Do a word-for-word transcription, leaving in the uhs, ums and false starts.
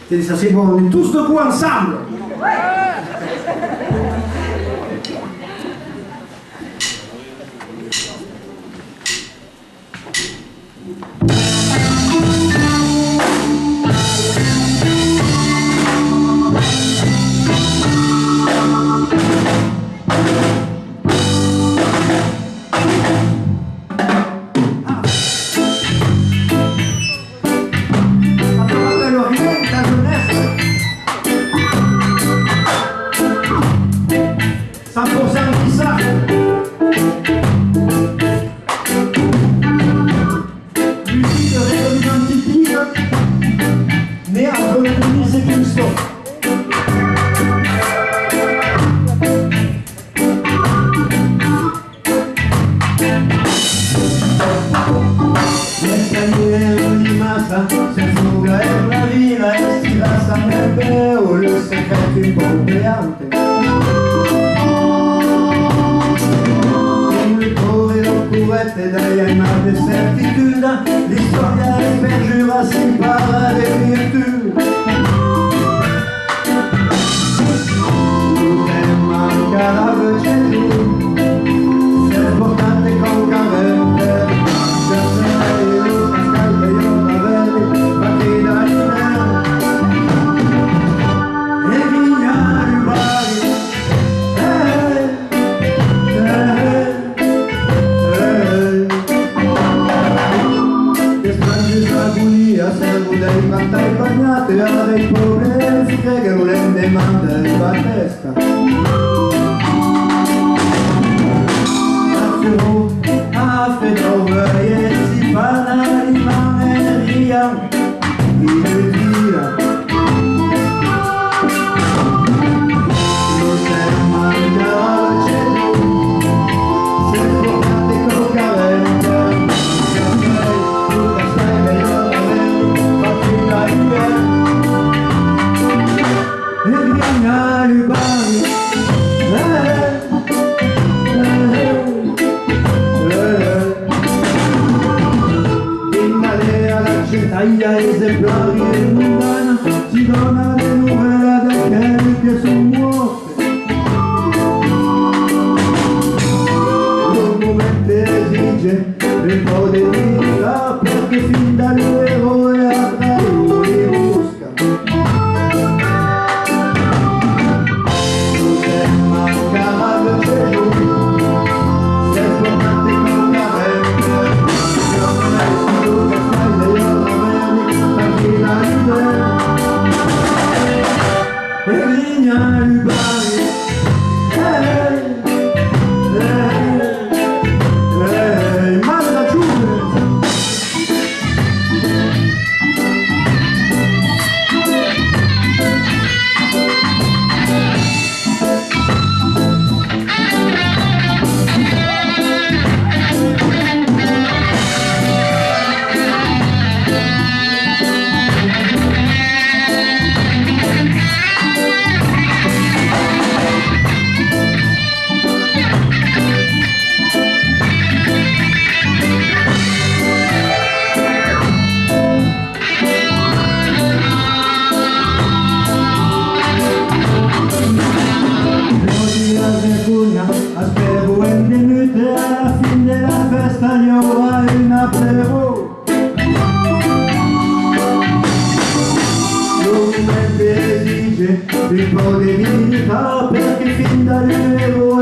Tens, ça c'est bon, on est tous debout ensemble. Cent pour cent Lisa. Musique réggae typique, née entre le Tunis et Kingston. L'estranièr li massa, se foga en la vila, estira sa mèr bèu, le secret un pauc peant. Dins le còr e lo corrèt, dai aimat de certituda, l'istòria e perjura si para de virtut. D'estranges agonias, un budèl plantat e banhat, e ara dei paures si crègue lo lendeman de batèsta. Afero, afero, vei e si fan alimar e rian. Dins la lèa la gentaia exemplari e mondana si dona de novèlas d'aqueles que son mòrts. Lo moment exige un pauc de dignità, perque finda lo eròe a traït li busca. Lo dia de cunha, espèro en de nut, e a la fin de la fèsta i aurà un apèro. Lo moment exige un pauc de dignità, perque finda l'eròe